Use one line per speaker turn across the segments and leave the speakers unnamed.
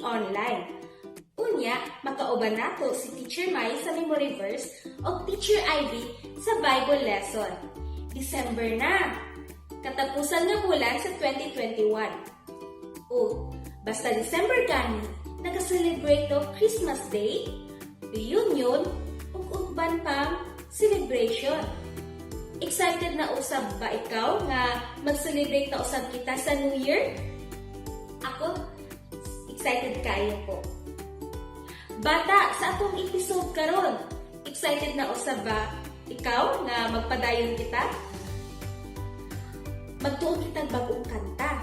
online. Unya, makauban nato si Teacher Mai sa memory verse o Teacher Ivy sa Bible lesson. December na! Katapusan nga bulan sa 2021. O, basta December gani, nag-celebrate og Christmas Day, reunion, ug uban pang celebration. Excited na usab ba ikaw nga mag-celebrate na usab kita sa New Year? Ako, excited kaayo ko. Bata, sa atong episode karon, excited na usab ba ikaw nga magpadayon kita? Magtuo kitag bagong kanta.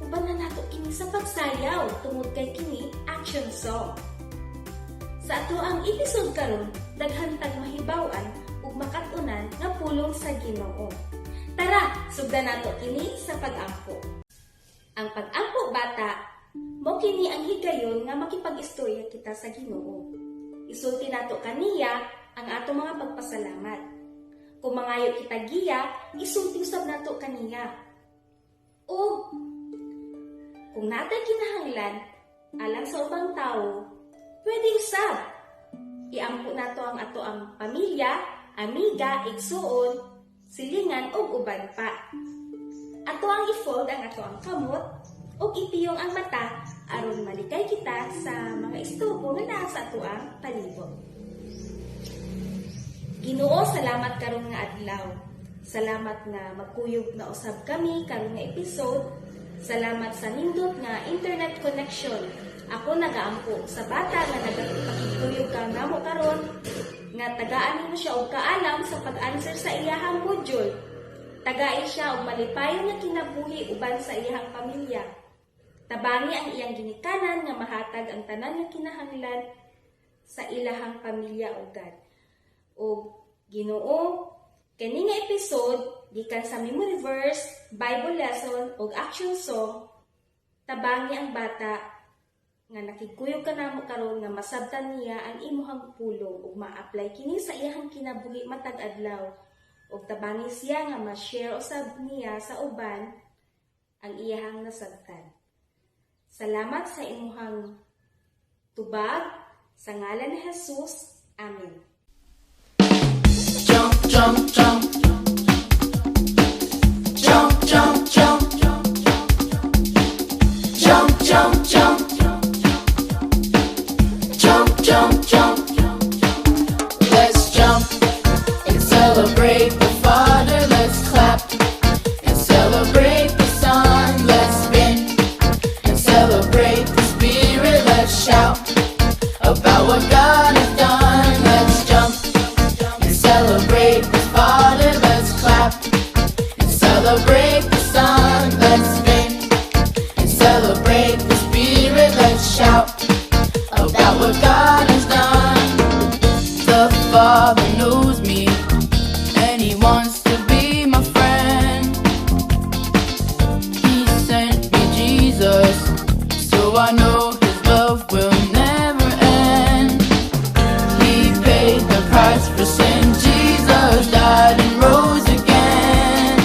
Uban na nato kini sa pagsayaw tungod kay kini action song. Sa ato ang episode karon, daghan tag mahibaw-an ug makat-unan nga pulong sa Ginoo. Tara, sugdan nato kini sa pag-ampo. Ang pag-ampo, bata, mo kini ang higayon nga makipag-istorya kita sa Ginoo. Isulti nato kaniya ang ato mga pagpasalamat. Kung mangayo kita giya, isulti usab nato kaniya. O kung natay kinahanglan alang sa ubang tawo, pwede usab. Iampo nato ang ato ang pamilya, amiga, igsuon, silingan ug uban pa. Ato ang i-fold ang ato ang kamot ug ipiyong ang mata aron malikay kita sa mga istorbo nga naa sa ato ang palibot. Ginoo, salamat karon nga adlaw. Salamat nga magkuyog na usab kami karon nga episode. Salamat sa nindot nga internet connection. Ako nagaampo sa bata nga nagapakigkuyog ka namo karon nga tagaan nimo siya og kaalam sa pag-answer sa iyahang module. Tagai siya og malipayon nga kinabuhi uban sa iyahang pamilya. Tabangi ang iyang ginikanan nga mahatag ang tanan nga kinahanglan sa ilahang pamilya, o God. O Ginoo, kini nga episode gikan sa memory verse, Bible lesson ug action song, tabangi ang bata nga nakigkuyog kanamo karon nga masabtan niya ang imuhang pulong ug ma-apply kini sa iyahang kinabuhi matag adlaw ug tabangi siya nga ma-share usab niya sa uban ang iyahang nasabtan. Salamat sa imuhang tubag sa ngalan ni Jesus. Amen.
Jump, jump, jump. Jump, jump, jump. Jump, jump, jump. Jump, jump, jump. Let's jump and celebrate the Father. Let's clap and celebrate the Son. Let's spin and celebrate the Spirit. Let's shout about what God has done. Let's jump and celebrate the Father. Let's clap and celebrate the Son. Let's spin and celebrate the Spirit. Let's shout about what God has done. The Father knows me and He wants to be my friend. He sent me Jesus so I know His love will never end. He paid the price for sin. Jesus died and rose again.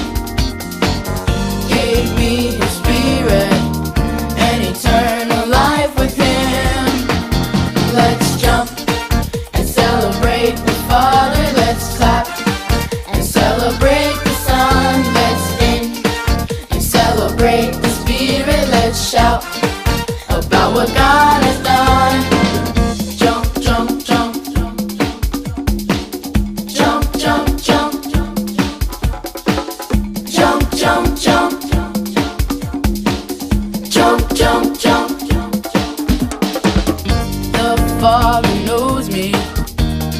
Gave me His Spirit and eternal life with Him. Let's jump and celebrate the Father. Let's clap and celebrate the Son. Let's spin and celebrate the Spirit. Let's shout about what God has done. Jump, jump, jump. Jump, jump, jump. Jump, jump, jump. Jump, jump, jump. The Father knows me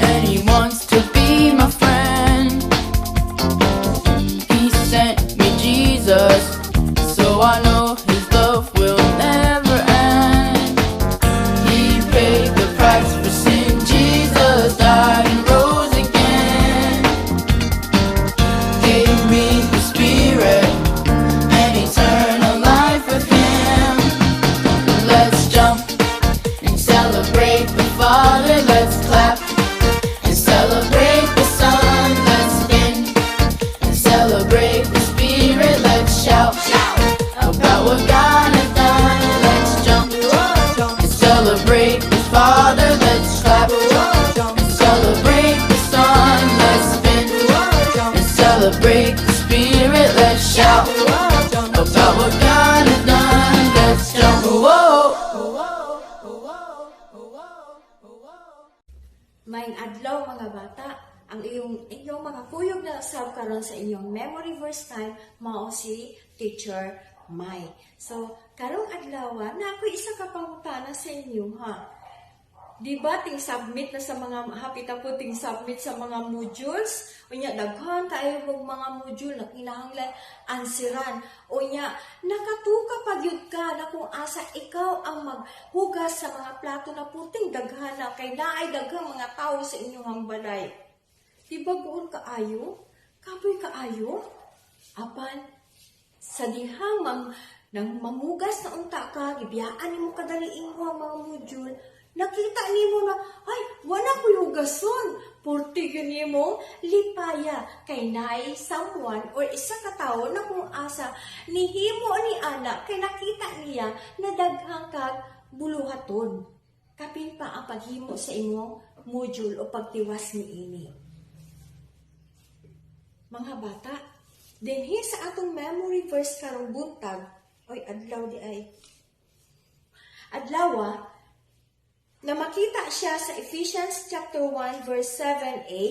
and He wants to be my friend. He sent me Jesus so I know His love will never end. He paid the price for sin. Jesus died and rose again. Gave me the Spirit and eternal life with Him. Let's jump and celebrate the Father. Let's clap and celebrate.
Maayong adlaw, mga bata. Ang iyong makakuyog na usab karon sa inyong memory verse time mao si Teacher Mai. So, karong adlaw na ako isa ka pangutana sa inyo, ha. Di ba ting submit na sa mga hapit po ting submit sa mga modules? Unya daghan kaayo mog mga module na kinahanglan ansiran. Unya nakatuka pa gyud ka na kung asa ikaw ang maghugas sa mga plato na puting daghan na kay naay daghang mga tawo sa inyong balay. Di ba buon kaayo? Kapoy kaayo? Apan sa dihang nang mangugas na unta ka, gibiyaan nimo kadaliing mo ang mga module, nakita nimo na, "Ay, wala ko'y hugason." Purti yun nimo, lipaya, kay naay someone or isa ka tawo na kung asa, nihimo ni ana, kay nakita niya na daghang kag buluhaton. Kapin pa ang paghimo sa imong module o pagtiwas ni ini. Mga bata, dinhi sa atong memory verse karong buntag, oy, adlaw di ay. Adlaw na makita siya sa Ephesians chapter 1 verse 7a,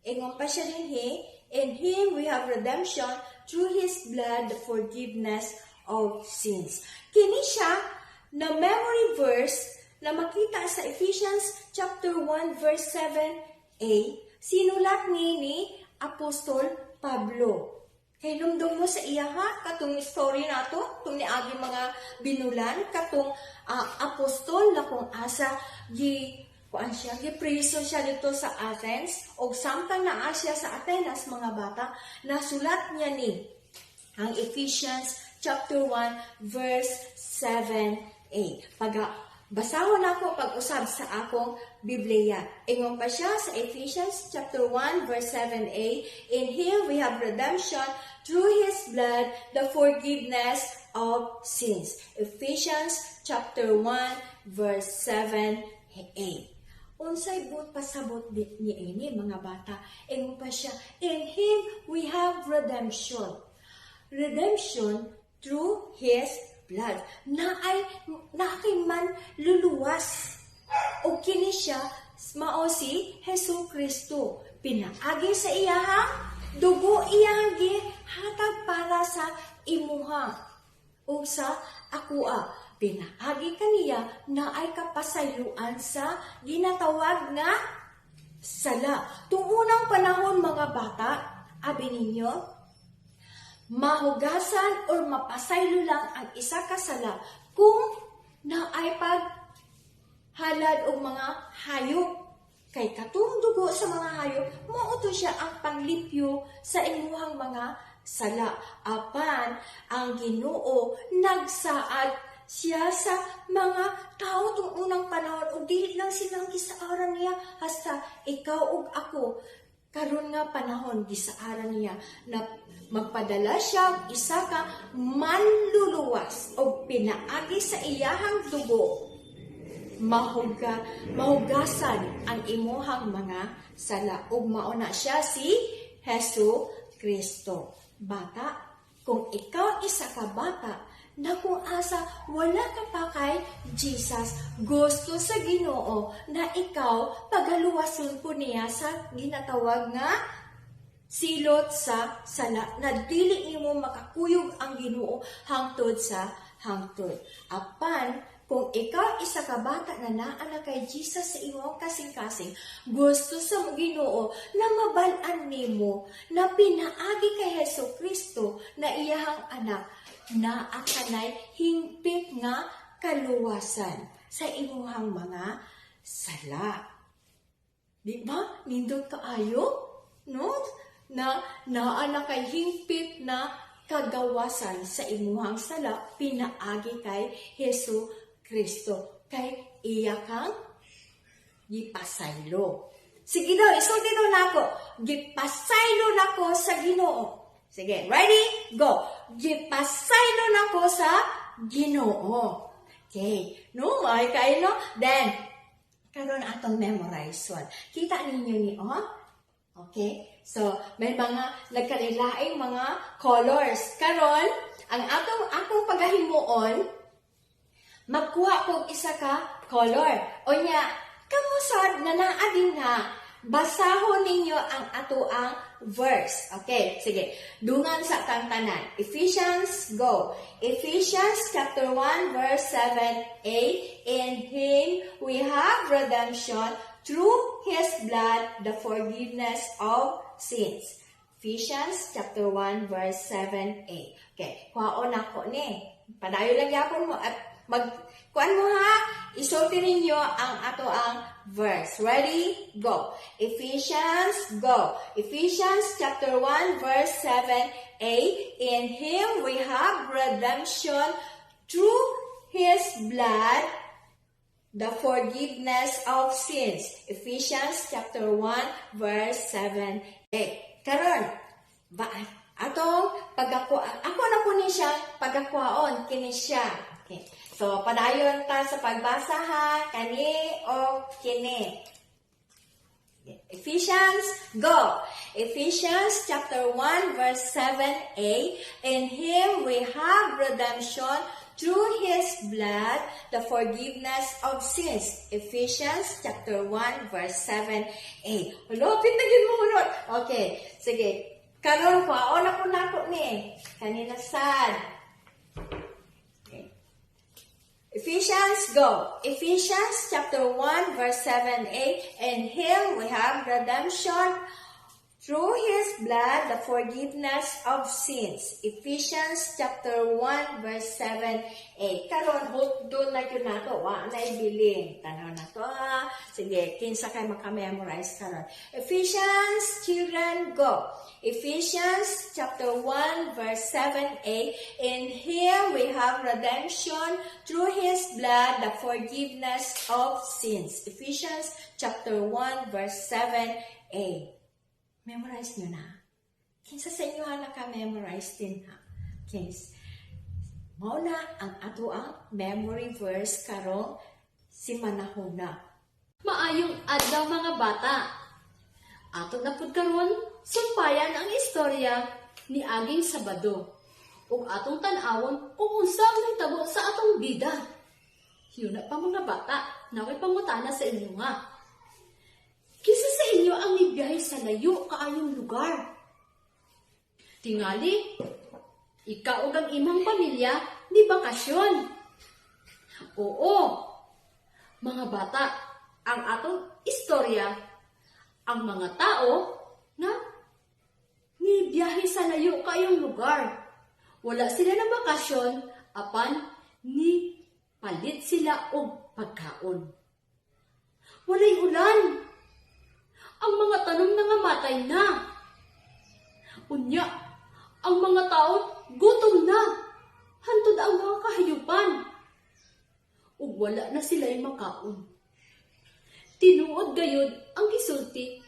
ingon pa siya dinhi, "In Him we have redemption through His blood, the forgiveness of sins." Kini siya na memory verse na makita sa Ephesians chapter 1 verse 7a, sinulat ni Apostol Pablo. Kay numdum mo sa iya, ha, katong story nato, itong niagi mga binulan, katong apostol na kung asa gi kuan siya, gipriso siya dito sa Athens, og samtang naa siya sa Atenas, mga bata, nasulat niya ni ang Ephesians chapter 1 verse 7a. Pag basahon ako pag-usab sa akong Biblia. Ingon pa siya sa Ephesians chapter 1 verse 7a, "In Him we have redemption through His blood, the forgiveness of sins." Ephesians chapter 1 verse 7a. Unsay buot pasabot ni ini, mga bata? Ingon pa siya, "In Him we have redemption." Redemption through His blood. Naay naay man luluwas. O kini siya mao si Hesu Kristo. Pinaagi sa iyahang dugo, iyahang gihatag para sa imuha o sa akoa. Pinaagi kaniya naay kapasayloan sa ginatawag nga sala. Tung unang panahon, mga bata, abi ninyo, mahugasan or mapasaylo lang ang isa ka sala kung naay pag halad og mga hayop. Kay katong dugo sa mga hayop, mao to siya ang panglimpyo sa imuhang mga sala. Apan ang Ginoo, nagsaad siya sa mga tao tung unang panahon ug dili lang silang gisaaran niya, hasta ikaw ug ako karon nga panahon gisaaran niya na magpadala siya og isa ka manluluwas og pinaagi sa iyahang dugo mahugasan ang imuhang mga sala, ug mao na siya si Hesu Kristo. Bata, kung ikaw isa ka bata na kung asa wala ka pa kay Jesus, gusto sa Ginoo na ikaw pagaluwason po niya sa ginatawag nga silot sa sala na dili nimo makakuyog ang Ginoo hangtod sa hangtod. Apan kung ikaw isa ka bata na naa na kay Jesus sa imong kasing-kasing, gusto sa Ginoo na mabal-an nimo na pinaagi kay Hesu Kristo na iyahang anak, naa kanay hingpit nga kaluwasan sa imuhang mga sala. Di ba? Nindot kaayo? No? Na naa na kay hingpit na kagawasan sa imuhang sala pinaagi kay Hesu Kristo, kay iya kang gipasaylo. Sige daw, isulti daw nako. Gipasaylo nako sa Ginoo. Sige, ready? Go. Gipasaylo nako sa Ginoo. Okay. No, ay kayo, no? Then, karon atong memorize one. Kita ninyo ni, oh? Okay? So, may mga nagkanilaing mga colors. Karon, ang akong pagahimuon, magkuha kog isa ka color. O nya, Kamo sad nga naa dinha, basahon ninyo ang atoang verse. Okay, sige. Dungan sa tang tanan. Ephesians, go. Ephesians chapter 1 verse 7a. In Him we have redemption through His blood, the forgiveness of sins. Ephesians chapter 1 verse 7a. Okay, kuhaon nako ni. Padayon lang gyapon mo at mag kuan mo ha, isulti ninyo ang ato ang verse. Ready? Go. Ephesians, go. Ephesians chapter 1 verse 7a. In Him we have redemption through His blood, the forgiveness of sins. Ephesians chapter 1 verse 7a. Karon, ba atong pagkakuha, ako na po ni siya pagkakuhaon kini siya. Okay. So padayon ta sa pagbasa ha, kani o kini. Ephesians, go! Ephesians chapter 1 verse 7a. In Him we have redemption through His blood, the forgiveness of sins. Ephesians chapter 1 verse 7a. Lupit na gyud mo hunot. Okay, sige. Karon kuhaon na po nako ni. Kanina sad. Okay. Ephesians, go. Ephesians chapter 1 verse 7a. In Him we have redemption through His blood, the forgiveness of sins. Ephesians chapter 1 verse 7a. Karon doon na yun nato. Wa na ibilin. Tanaw na to ha. Sige, kinsa kay maka-memorize karon. Ephesians, children, go. Ephesians chapter 1 verse 7a. In Him we have redemption through His blood, the forgiveness of sins. Ephesians chapter 1 verse 7a. Memorize nyo na. Kinsa sa inyo ha naka-memorize din ha? Okay. Mao na ang ato ang memory verse karong simanahuna.
Maayong adlaw, mga bata. Ato na pud karon sumpayan ang istorya ni aging Sabado ug atong tan-awon kung unsa ang nahitabo sa atong bida. Yuna pa, mga bata, naway pangutana sa inyo nga. Kinsa sa inyo ang nibiyahe sa layo kaayong lugar? Tingali, ikaw ug ang imong pamilya ni bakasyon. Oo, mga bata, ang atong istorya, ang mga tao nga nibiyahe sa layo kayong lugar. Wala sila na bakasyon, apan ni palit sila og pagkaon. Walay ulan. Ang mga tanom nangamatay na. Unya, ang mga tao gutom na. Hantod ang mga kahayupan. Ug wala na sila'y makaon. Tinuod gayud ang gisulti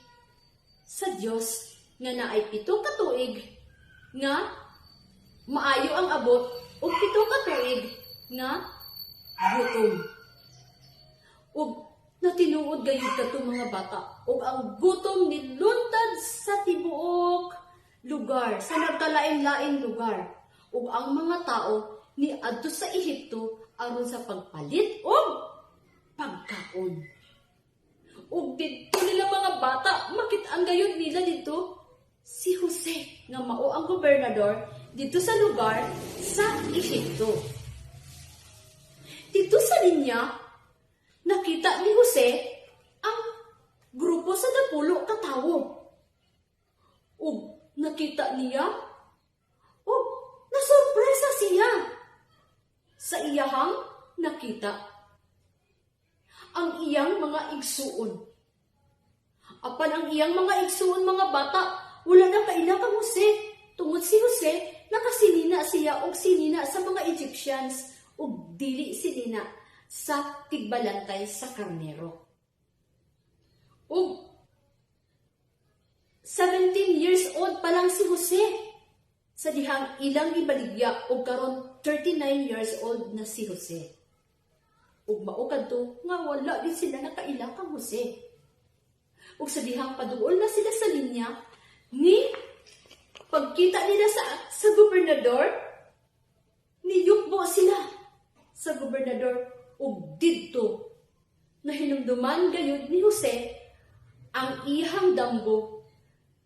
sa Dios nga naay 7 ka tuig nga maayo ang abot ug 7 ka tuig nga gutom. Ug natinuod gayud kadto, mga bata, ug ang gutom niluntad sa tibuok lugar, sa nagkalain-laing lugar, ug ang mga tao ni adto sa Ehipto aron sa pagpalit og pagkaon. Ug didto nila, mga bata, makit-an gayud nila didto si Jose nga mao ang gobernador didto sa lugar sa Ehipto. Didto sa linya, nakita ni Jose ang grupo sa napulo ka tawo. Ug nakita niya, ug nasorpresa siya sa iyahang nakita ang iyang mga igsuon. Apan ang iyang mga igsuon, mga bata, wala na kaila kang Jose. Tungod si Jose, nakasinina siya og sinina sa mga Egyptians ug dili sinina sa tigbalantay sa karnero. Ug 17 years old pa lang si Jose sa dihang ilang gibaligya, ug karon 39 years old na si Jose. Ug mao kadto nga wala din sila nakaila kang Jose. Ug sa dihang paduol na sila sa linya ni pagkita nila sa gobernador, niyukbo sila sa gobernador ug didto
Nahinumduman gayud ni Jose ang iyang damgo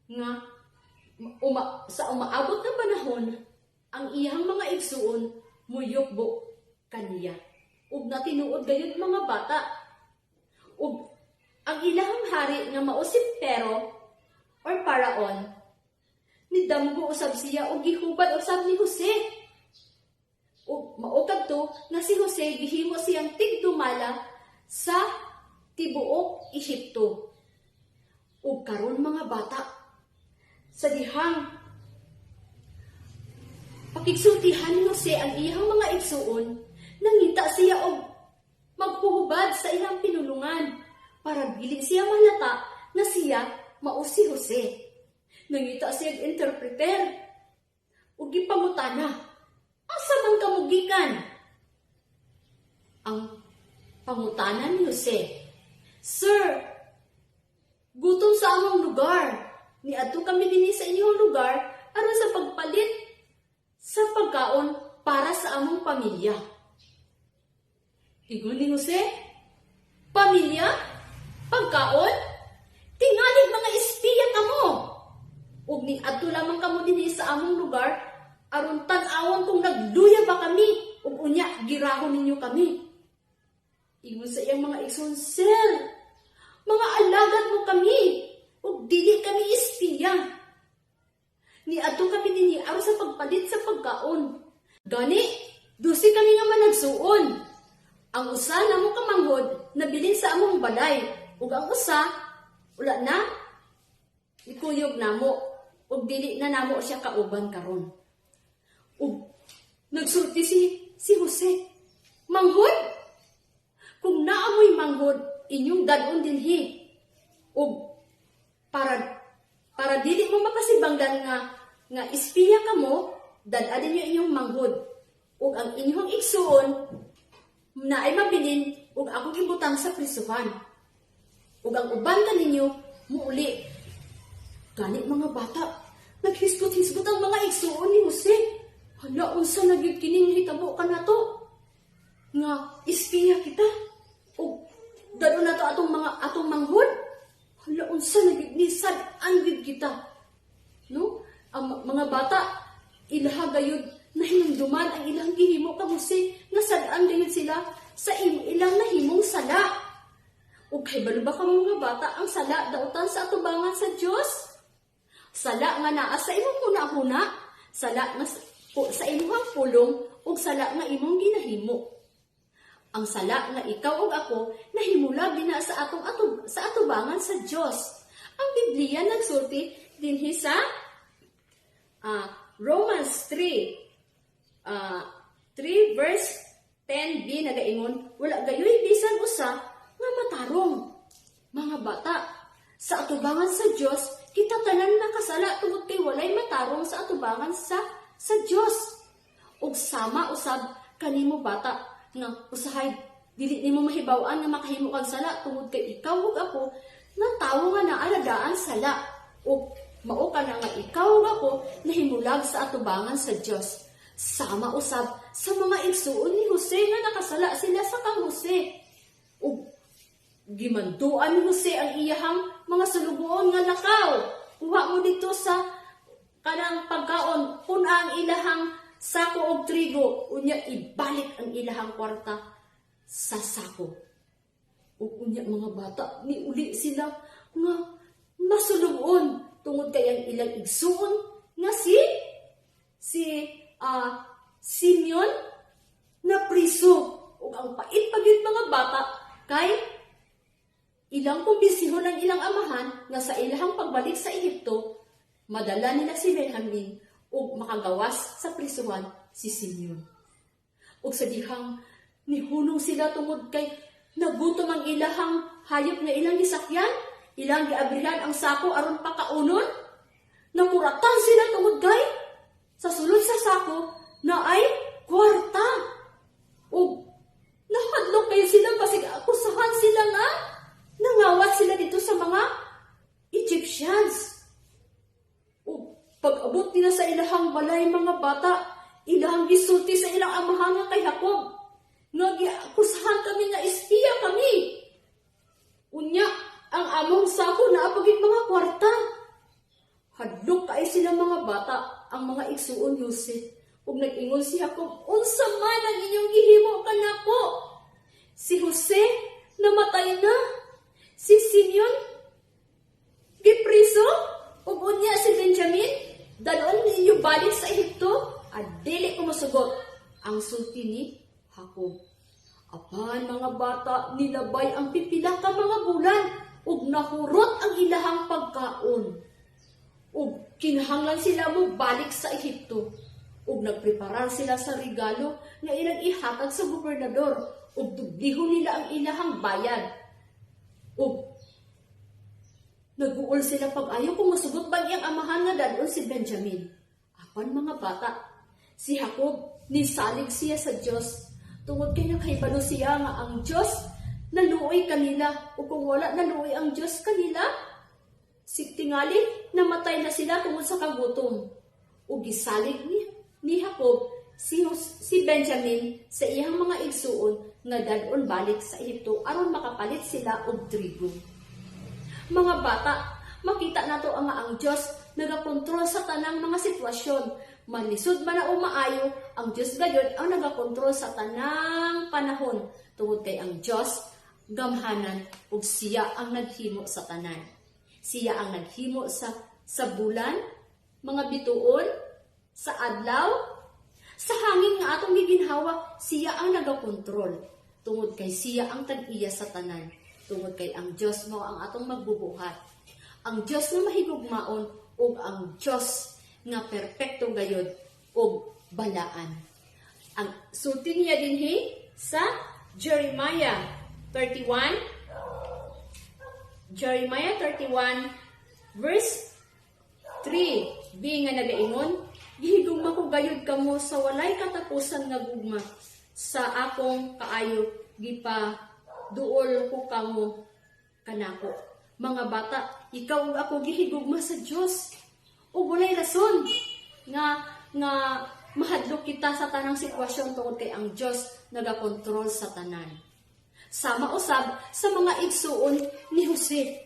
nga sa umaabot nga panahon ang iyang mga igsuon muyukbo kaniya. Ug natinuod gayud, mga bata. Ug ang ilahang hari nga mao si Pero or Paraon, nidamgo usab siya ug gihubad usab ni Jose. Ug mao kadto nga si Jose gihimo siyang tigdumala sa tibuok Ehipto. Ug karon, mga bata, sa dihang pakigsultihan ni Jose ang iyang mga igsuon, nangita siya og maghuhubad sa iyang pinulungan para dili siya malata na siya mao si Jose. Nangita siya og interpreter ug gipangutana, "Asa man kamo gikan?" Ang pangutana ni Jose, "Sir, gutom sa among lugar. Niadto kami dinhi sa inyong lugar aron sa pagpalit sa pagkaon para sa among pamilya." Ingon ni Jose, "Pamilya? Pagkaon? Tingali mga espiya kamo. Ug niadto lamang kamo dinhi sa among lugar aron tan-awon kung nagluya ba kami ug unya girahon ninyo kami." Ingon sa iyang mga igsoon, "Sir, mga alagad mo kami ug dili kami espiya. Niadto kami dinhi aron sa pagpalit sa pagkaon. Gani, 12 kami nga managsuon. Ang usa namo ka manghod nabilin sa among balay ug ang usa wala na ikuyog namo ug dili na namo siya kauban karon." Ug nagsulti si Jose, "Manghod? Kung naa moy manghod, inyong dad-on dinhi. Ug para dili mo makasibangdan nga espiya kamo, dad-a ninyo inyong manghod. Ug ang inyong igsuon naay mabilin ug akong ibutang sa prisuhan. Ug ang uban kaninyo muuli." Gani, mga bata, naghisgot-hisgot ang mga igsuon ni Jose. "Hala, unsa na gyud kining hitabo kanato? Nga espiya kita. Ug dad-on nato atong manghod. Hala, unsa na gyud ni, sad-an gyud kita." No? Ang mga bata, ilaha gayud nahinumduman ang ilang gihimo kang Jose nga sad-an gayud sila sa ilang nahimong sala. Ug kahibalo ba kamo, mga bata, ang sala dautan sa atubangan sa Dios? Sala nga naa sa imong huna-huna, sala nga sa imong pulong ug sala nga imong ginahimo. Ang sala nga ikaw ug ako nahimulag dinha sa atubangan sa Dios. Ang Biblia nagsulti dinhi sa Romans 3 verse 10b, nagaingon, "Wala gayoy bisan usa nga matarong." Mga bata, sa atubangan sa Dios, kita tanan nakasala tungod kay walay matarong sa atubangan sa Dios. Ug sama usab kanimo, bata, nga usahay dili nimo mahibaw-an nga makahimo kag sala tungod kay ikaw ug ako nga tawo nga naaladaan sala ug mao kana nga ikaw ug ako nahimulag sa atubangan sa Dios. Sama usab sa mga igsuon ni Jose nga nakasala sila sa kang Jose. Ug gimanduan ni Jose ang iyahang mga sulugoon nga, "Lakaw. Kuha mo dito sa kanang pagkaon, pun-a ang ilahang sako og trigo, unya ibalik ang ilahang kwarta sa sako." Ug unya, mga bata, niuli sila nga masulubon tungod kay ang ilang igsuon nga si Simeon na priso. Ug ang pait pa gyud, mga bata, kay ilang kumbensihon ang ilang amahan nga sa ilahang pagbalik sa Ehipto, madala nila si Benjamin ug makagawas sa prisuhan si Simeon. Ug sa dihang nihunong sila tungod kay nagutom ang ilahang hayop nga ilang gisakyan, ilang giabrihan ang sako aron pakaunon. Namuratan sila tungod kay sa sulod sa sako naay kwarta. Ug nahadlok kayo sila basig akusahan sila nga nangawat sila dito sa mga Egyptians. Ug pag-abot nila sa ilahang balay, mga bata, ilahang gisulti sa ilang amahan nga kay Jacob, nga giakusahan kami nga espiya kami. Unya, ang among sako naa pa gyud mga kwarta. Hadlok kay sila, mga bata, ang mga igsuon ni Jose. Ug nag-ingon si Jacob, "Unsa man ang inyong gihimo kanako? Si Jose namatay na. Si Simeon gipriso, ug unya si Benjamin dal-on ninyo balik sa Ehipto. At dili ko mosugot," ang sulti ni Jacob. Apan, mga bata, nilabay ang pipila ka mga bulan ug nahurot ang ilahang pagkaon. Ug kinahanglan sila mo balik sa Ehipto. Ug nagpreparar sila sa regalo nga ilang ihatag sa gobernador ug dublihon nila ang ilahang bayad. Ug naguol sila pag-ayo kung masugot ba iyang amahan nga dal-on si Benjamin. Apan, mga bata, si Jacob nisalig siya sa Dios tungod kay nakahibalo siya nga ang Dios naluoy kanila, ug kung wala naluoy ang Dios kanila, si tingali namatay na sila tungod sa kagutom. Ug gisalig ni Jacob si Benjamin sa iyang mga igsuon nga dal-on balik sa Ehipto aron makapalit sila og trigo. Mga bata, makita nato ang Dios nagakontrol sa tanang mga sitwasyon. Malisod man na o maayo, ang Dios gayud ang nagakontrol sa tanang panahon tungod kay ang Dios gamhanan ug siya ang naghimo sa tanan. Siya ang naghimo sa bulan, mga bituon, sa adlaw, sa hangin nga atong giginhawa, siya ang nagakontrol. Tungod kay siya ang tag-iya sa tanan. Tungod kay ang Dios mao ang atong magbubuhat. Ang Dios nga mahigugmaon ug ang Dios nga perpekto gayod ug balaan. Ang sulti niya dinhi sa Jeremiah 31, Jeremiah 31 verse 3b nga nagaingon, "Gihigugma ko gayud kamo sa walay katapusan nga gugma. Sa akong kaayo gipa duol ko kamo kanako." Mga bata, ikaw ug ako gihigugma sa Dios. Ug walay rason nga nga mahadlok kita sa tanang sitwasyon tungod kay ang Dios nagakontrol sa tanan. Sama usab sa mga igsuon ni Jose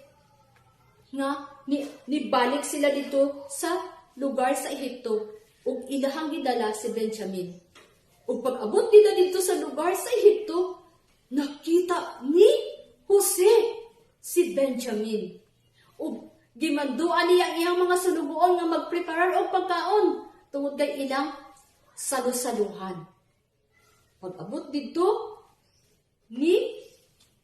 nga ni balik sila dito sa lugar sa Ehipto ug ilahang gidala si Benjamin. Ug pag-abot nila dito sa lugar sa Ehipto, nakita ni Jose si Benjamin. Ug gimanduan niya ang iyang mga sulugoon nga magpreparar og pagkaon tungod kay ilang salu-saluhan. Pag-abot didto, ni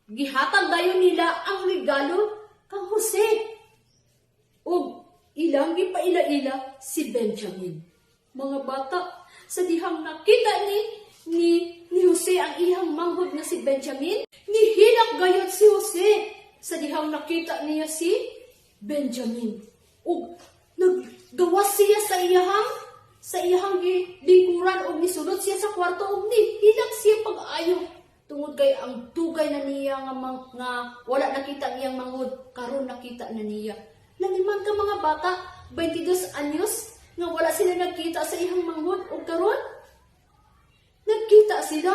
gihatag dayon nila ang regalo kang Jose. Ug ilang gipaila-ila si Benjamin. Mga bata, sa dihang nakita ni Jose ang iyang manghod nga si Benjamin, nihilak gayud si Jose sa dihang nakita niya si Benjamin. Ug naggawas siya sa iyahang lingkuran ug nisulod siya sa kwarto ug nihilak siya pag-ayo tungod kay ang dugay na niya nga wala nakita ang iyang manghod, karon nakita na niya. Laliman ka, mga bata, 22 anyos nga wala sila nagkita sa iyang manghod ug karon nagkita sila.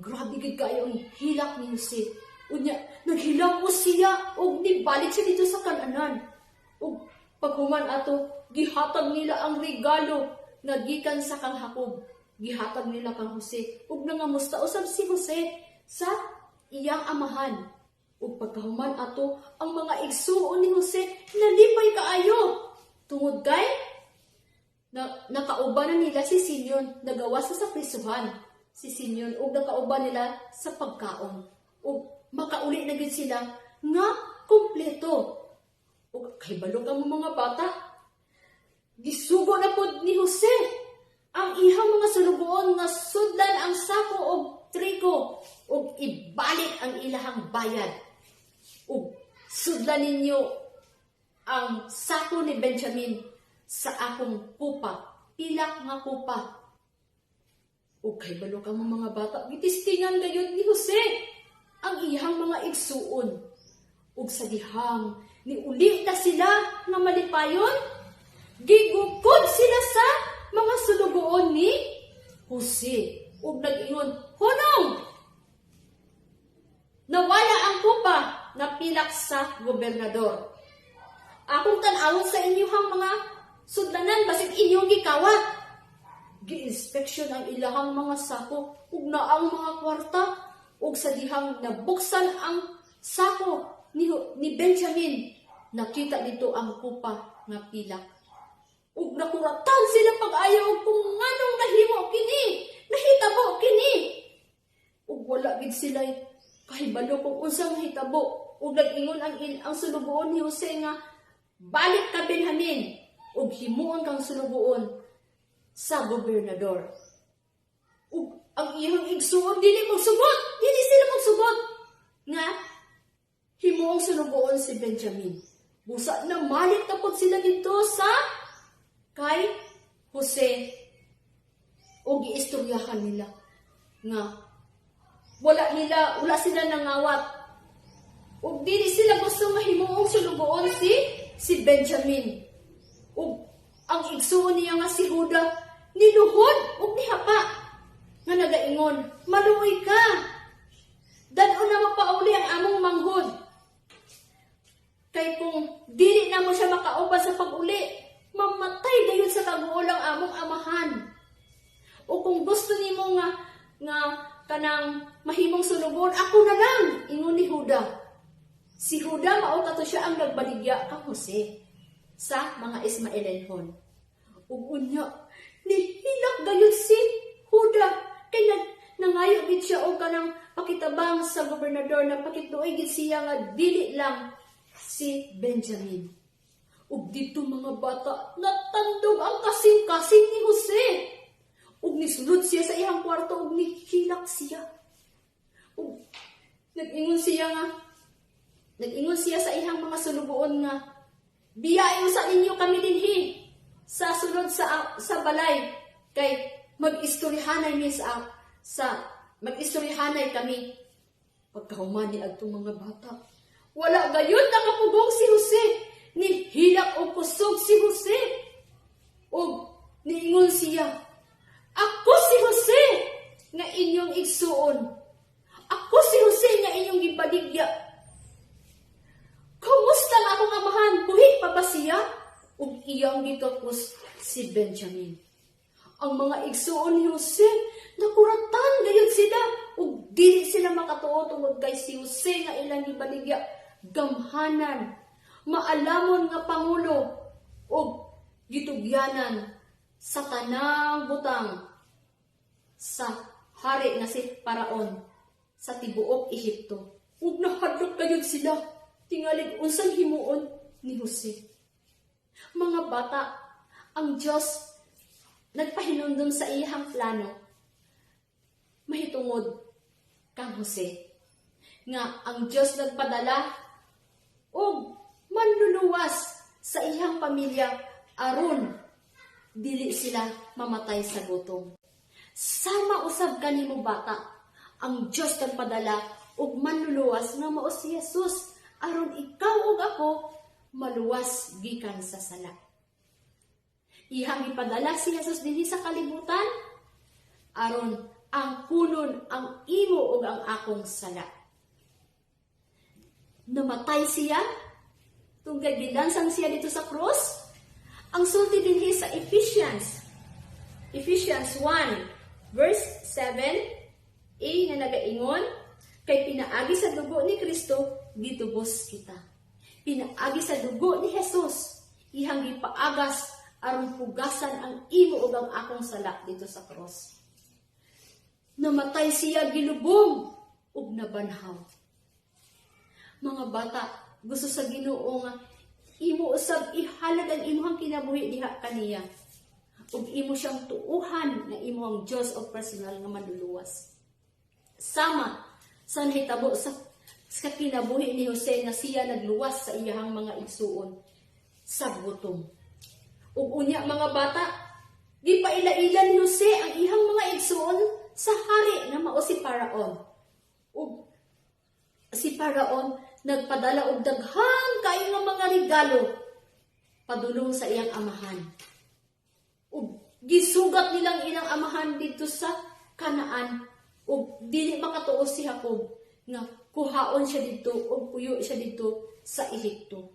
Grabe gid kayo ang hilak ni Jose. Unya naghilamos siya ug nibalik siya dito sa Kananan. Ug paghuman ato, gihatag nila ang regalo nga gikan sa kang Jacob. Gihatag nila kang Jose ug nangamusta usab si Jose sa iyang amahan. Ug pagkahuman ato, ang mga igsuon ni Jose nalipay kaayo tungod kay na, nakauban na nila si Simeon, nagawas na sa prisuhan si Simeon ug nakauban nila sa pagkaon ug makauli na gid sila nga kompleto. Ug kahibalo kamo, mga bata, gisugo na pod ni Jose ang iyang mga sulugoon nga sudlan ang sako og trigo ug ibalik ang ilahang bayad. Ug sudlan ninyo ang sako ni Benjamin sa akong kupa, pilak nga kupa. Ug kahibalo kamo, mga bata, gitistingan gayud ni Jose ang iyang mga igsuon. Ug sa dihang niuli na sila nga malipayon, gigukod sila sa mga sulugoon ni Jose. Ug nag-ingon, "Hunong! Nawala ang kupa." nga pilak sa gobernador. Akong tan-awon sa inyuhang mga sudlanan basig inyong gikawat. Gi-inspeksyon ang ilahang mga sako ug naang mga kwarta, ug sa dihang nabuksan ang sako ni Benjamin, nakita dito ang kupa nga pilak. Ug nakuratan sila pag-ayo og kung nganong nahimo kini, nahitabo kini. Ug wala gid sila kahibalo kung unsang nahitabo. Ug nag-ingon ang sulugoon ni Jose nga, "Balik ka, Benjamin, ug himuon kang sulugoon sa gobernador." Ug ang iyang igsuon dili magsugot, dili sila magsugot nga himuong sulugoon si Benjamin. Busa na malit na pod sila dito sa kay Jose ug giistoryahan nila nga wala sila nangawat ug dili sila gusto nga himuong sulugoon si Benjamin. Ug ang igsuon niya nga si Juda niluhod ug nihapa nga nagaingon, "Maluoy ka, dad-on na mapauli ang among manghod, kay kung dili na mo siya makauban sa pag-uli, mamatay dayon sa kaguol ang among amahan. O kung gusto nimo nga kanang mahimong sulugoon, ako na lang," ingon ni Huda. Si Huda, mao kato siya ang nagbaligya kang Jose sa mga Ismaelenhon. Ug unya nihilak gayud si Huda kay nangayo gid siya og kanang pakitabang sa gobernador na pakitluoy gid siya nga dili lang si Benjamin. Ug dito, mga bata, natandog ang kasing-kasing ni Jose. Ug nisulod siya sa iyang kwarto ug nihilak siya. Ug nag-ingon siya sa iyang mga sulugoon nga, "Biyae sa ninyo kami dinhi sa sulod sa balay kay mag-istoryahanay mi sa mag-istoryahanay kami." Pagkahuman ni adtong, mga bata, wala gayon nakapugong si Jose. Nihilak og kusog si Jose. Ug niingon siya, "Ako si Jose nga inyong igsuon. Ako si Jose nga inyong gibaligya. Kumusta ang akong amahan? Buhi pa ba siya?" Ug iyang gikapos si Benjamin. Ang mga igsuon ni Jose, nakuratan gayud sila ug dili sila makatuo tungod kay si Jose nga ilang gibaligya, gamhanan, maalamon nga pangulo ug gitugyanan sa tanang butang sa hari nga si Paraon sa tibuok Ehipto. Ug nahadlok gayud sila tingalig unsang himuon ni Jose. Mga bata, ang Dios nagpahinumdum sa iyang plano mahitungod kang Jose, nga ang Dios nagpadala og manluluwas sa iyang pamilya aron dili sila mamatay sa gutom. Sama usab kanimo, bata, ang Dios nagpadala og manluluwas nga mao si Jesus aron ikaw ug ako maluwas gikan sa sala. Iyang gipadala si Jesus dinhi sa kalibutan aron ang kunon ang imo ug ang akong sala. Namatay siya tungkol gilansang siya dito sa krus. Ang sulti dinhi sa Ephesians 1 verse 7 a nga nagaingon, "Kay pinaagi sa dugo ni Kristo gitubos kita." Pinaagi sa dugo ni Jesus, iyang gipagas aron pugasan ang imo ug ang akong sala dito sa cross. Namatay siya, gilubong ug nabanhaw. Mga bata, gusto sa Ginoo nga imo usab ihalad ang imong kinabuhi diha kaniya. Ug imo siyang tuuhan nga imong Dios o personal nga manluluwas. Sama sa nahitabo sa kinabuhi ni Jose nga siya nagluwas sa iyahang mga igsuon sa gutom. Ug unya, mga bata, gipaila-ila ni Jose ang iyang mga igsuon sa hari nga mao si Paraon. Ug si Paraon nagpadala og daghan kaayo nga mga regalo padulong sa iyang amahan. Ug gisugat nilang ilang amahan didto sa Kanaan ug dili makatuo si Jacob nga kuhaon siya didto ug puyo siya didto sa Ehipto.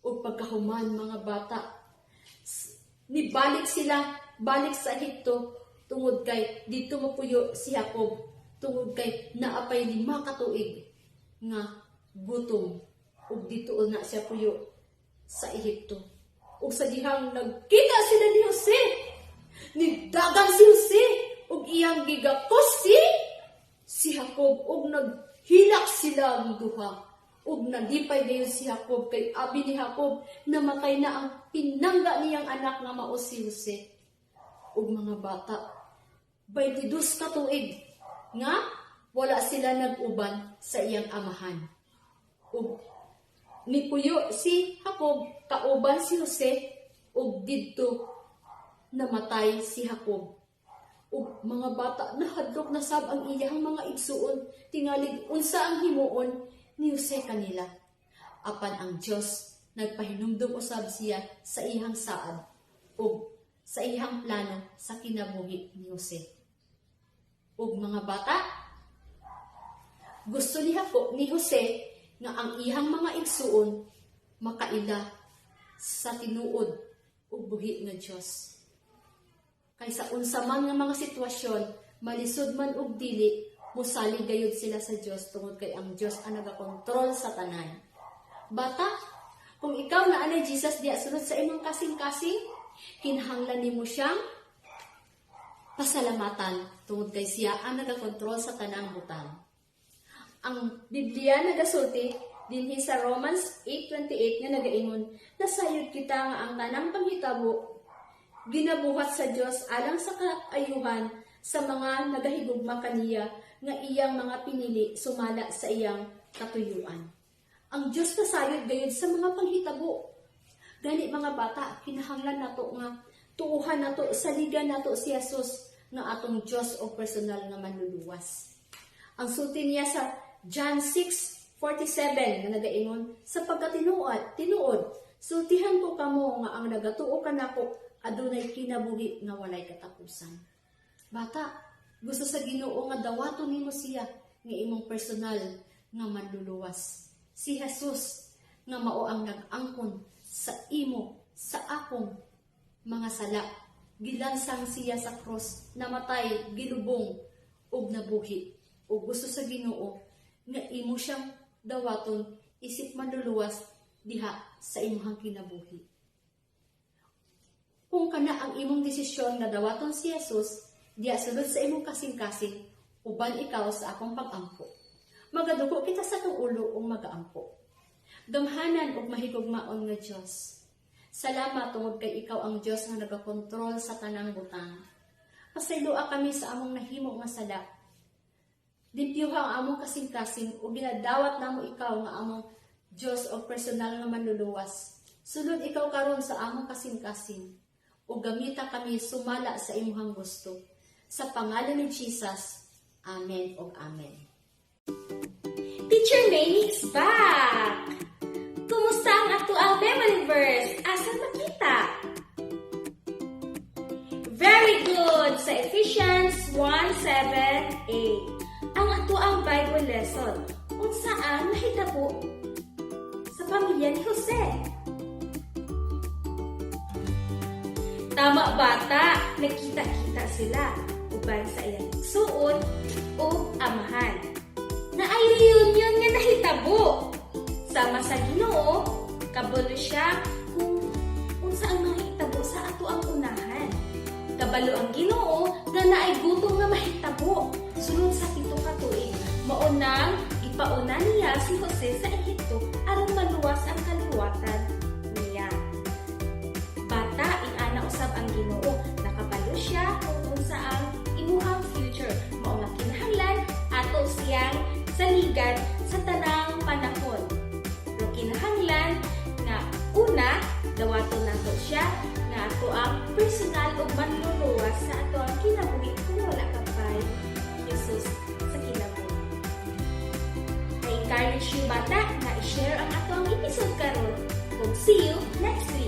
Ug pagkahuman, mga bata, nibalik sila balik sa Ehipto tungod kay didto mapuyo si Jacob tungod kay naa pay 5 ka tuig nga gutom ug didto na siya puyo sa Ehipto. Ug sa dihang nagkita sila ni Jose, nidagan si Jose ug iyang gigakos si Jacob ug naghilak sila ang duha. Ug nalipay dayon si Jacob kay abi ni Jacob, namatay na ang pinangga niyang anak nga mao si Jose. Ug mga bata, 22 ka tuig nga wala sila nag-uban sa iyang amahan. Ug nipuyo si Jacob kauban si Jose ug didto namatay si Jacob. Ug mga bata, nahadlok na sab ang iyang mga igsuon tingalig unsa ang himuon ni Jose kanila. Apan ang Dios, nagpahinumdum usab siya sa iyang saad ug sa iyang plano sa kinabuhi ni Jose. Ug mga bata, gusto ni Jacob, ni Jose nga ang iyang mga igsuon makaila sa tinuod ug buhi nga Dios. Kaysa unsa man nga mga sitwasyon, malisod man ug dili, mosalig gayud sila sa Dios tungod kay ang Dios ang nagakontrol sa tanan. Bata, kung ikaw naa ni Jesus diya sulod sa imong kasing-kasing, kinahanglan nimo siyang pasalamatan tungod kay siya ang nagakontrol sa tanang butang. Ang Biblia nagasulti dinhi sa Romans 8:28 nga nagaingon, "Nasayod kita nga ang tanang panghitabo ginabuhat sa Dios alang sa kaayuhan sa mga nagahigugma kaniya nga iyang mga pinili sumala sa iyang katuyuan." Ang Dios nasayod gayud sa mga panghitabo. Gani mga bata, kinahanglan nato nga tuuhan nato, saligan nato si Jesus nga atong Dios o personal nga manluluwas. Ang sulti niya sa John 6:47 nga nagaingon, "Sapagkat tinuod, tinuod, sultihan ko kamo nga ang nagatuo kanako adunay kinabuhi nga walay katapusan." Bata, gusto sa Ginoo nga dawaton nimo siya nga imong personal nga manluluwas. Si Jesus nga mao ang nag-angkon sa imo, sa akong mga sala. Gilansang siya sa cross, namatay, gilubong ug nabuhi. Ug gusto sa Ginoo nga imo siyang dawaton isip manluluwas diha sa imong kinabuhi. Kung kana ang imong desisyon nga dawaton si Jesus, diya sulod sa imong kasing-kasing, uban ikaw sa akong pag-ampo. Magaduko kita sa atong ulo ug magaampo. Gamhanan ug mahigugmaon nga Dios, salamat tungod kay ikaw ang Dios nga nagakontrol sa tanang butang. Pasayloa kami sa among nahimo nga sala. Limpyuha ang among kasing-kasing ug ginadawat namo ikaw nga among Dios o personal nga manluluwas. Sulod ikaw karon sa among kasing-kasing ug gamita kami sumala sa imuhang gusto. Sa pangalan ni Jesus. Amen ug amen.
Teacher Mamie is back! Kumusta ang atoang memory verse? Asa makita? Very good! Sa Ephesians 1:7-8. Ang atoang Bible lesson, unsa ang nahitabo sa pamilya ni Jose? Tama, bata, nagkita-kita sila uban sa iyang igsuon o amahan. Naay reunion nga nahitabo. Sama sa Ginoo, kabalo siya kung unsa ang mahitabo sa atoang unahan. Kabalo ang Ginoo nga naay gutom nga mahitabo sulod sa 7 ka tuig. Mao nang gipauna niya si Jose sa Ehipto aron maluwas ang kaliwatan niya. Bata, ingana usab ang Ginoo. Nakabalo siya kung unsa ang imuhang future. Mao nga kinahanglan ato siyang saligan sa tanang panahon. Pero kinahanglan nga una dawaton nato siya nga ato ang personal ug manluluwas sa ato ang kinabuhi kung wala ka pay Jesus sa kinabuhi. I encourage you, bata, na i-share ang atoang episode karon. Ug see you next.